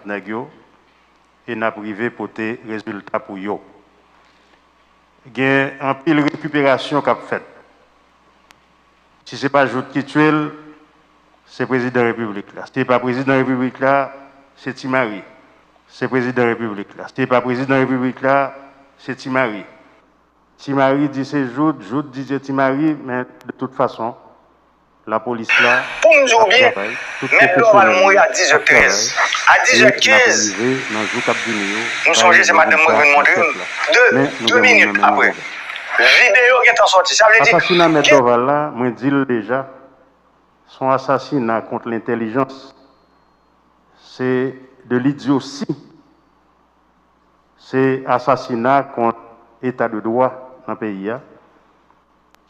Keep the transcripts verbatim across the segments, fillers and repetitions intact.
nèg yo, e n ap rive pote rezilta pou yo. Gen anpil rekiperasyon k ap fèt. Si se pa Jouthe ki tye l, se prezidan repiblik la. Si se pa prezidan repiblik la, se Ti Mari. Se prezidan repiblik la. Si se pa prezidan repiblik la, se Ti Mari. Ti Mari di se Jouthe, Jouthe di se Ti Mari, men de tout fason, lapolis la ap travay, tout pwofesyonèl yo ap travay, e n ap rive nan jou k ap vini yo, bay rezilta ak pèp la. Men nou gen moun nan men nou. Asasina Mèt Dorval la, mwen di l deja, se yon asasina kont lentèlijans, se de lidyosi, se asasina kont eta de dwa nan peyi a.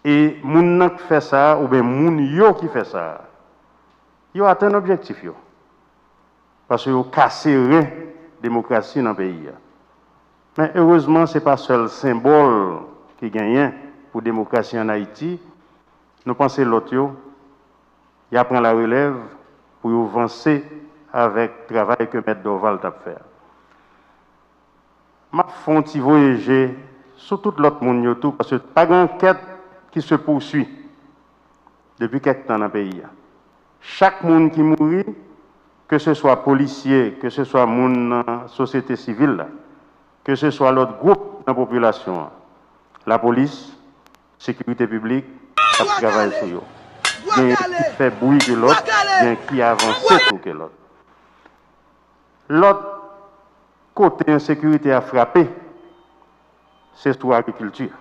E moun nan k fè sa a, oubyen moun yo ki fè sa a, yo atenn objektif yo. Paske yo kase ren demokrasi nan peyi a. Men erezman, se pa sèl senbòl ki genyen pou demokrasi ann Ayiti. Nou panse lòt yo, y a pran larelèv pou yo vanse avèk travay ke Mèt Dorval t ap fè a. M ap fè yon ti voye je sou tout lòt moun yo tou, paske pa gen ankèt ki se pousui depi kèk tan nan peyi a. Chak moun ki mouri, ke se swa polisye, ke se swa moun nan sosyete sivil la, ke se swa lòt gwoup nan popilasyon an, lapolis, sekirite piblik ap travay sou yo. Gen ki fè bri ke lòt, gen ki avanse tou ke lòt. Lòt kote ensekirite a frape, se sou agrikilti a.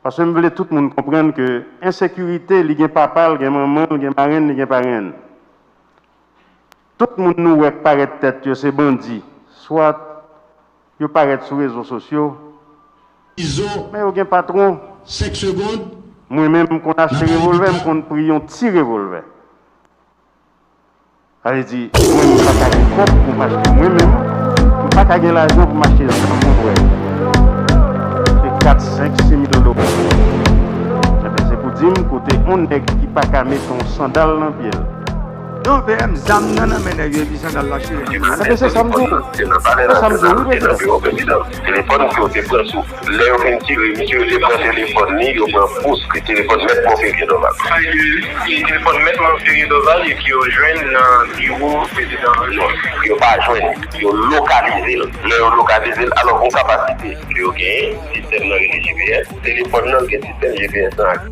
Paske m vle tout moun konprann ke ensekirite, li gen papa l, gen manman l, gen marenn li, gen parenn. Tout moun nou wè k parèt tèt yo se bandi, swa yo parèt sou rezo sosyo, men yo gen patwon. Mwen menm, m konn achte revòlvè, m konn pri yon ti revòlvè. Sa vle di, mwen, m pa ka gen kòb pou m achte mwen menm, m pa ka gen lajan pou m achte zam mwen, frè. Se kat, senk, sis mil dola. Enben, se pou di m, kote yon nèg ki pa ka mete yon sandal nan pye l. Non, P M, zam nan nan men nèg yo, epi sandal la chire nan men. Enben, se sa m di w. Se sa m di w, wi, prezidan. Telefòn ke yo te pran sou Lè yo fin tire, misye yo te pran telefòn li, yo pran pous li, telefòn Mèt Monferrier Dorval. Sa vle di, e telefòn Mèt Monferrier Dorval e ke yo jwenn nan biwo prezidan an. Yo pa jwenn li, yo lokalize l. Lè yo lokalize l, alò, yon kapasite ke yo genyen, sistèm nan rele G P S, telefòn nan gen sistèm G P S nan ak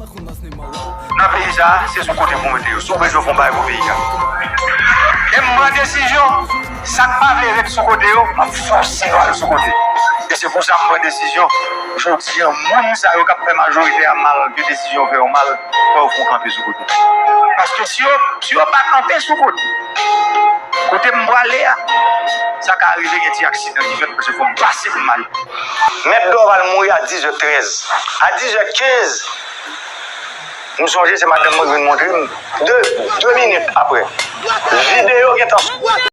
Nan peyi sa a, se sou kote pou mete yo. Si w bezwen fè yon bagay pou peyi a. E m pran desizyon, sa k pa vle ret sou kote yo, m ap fòse yo al sou kote. E se pou sa m pran desizyon. Jodi a, moun sa yo k ap fè majorite a mal, ke desizyon yo fè yo mal, fò yo fè yon kanpe sou kote. Paske si yo, si yo pa kanpe sou kote, kote m prale a, sa ka rive gen ti aksidan ki fèt, paske fò m pase pou m ale. Mèt Dorval mouri a dis è trèz. A dis è kenz, m sonje se madanm mwen ki vin montre m. De, de minit apre, videyo gentan sot.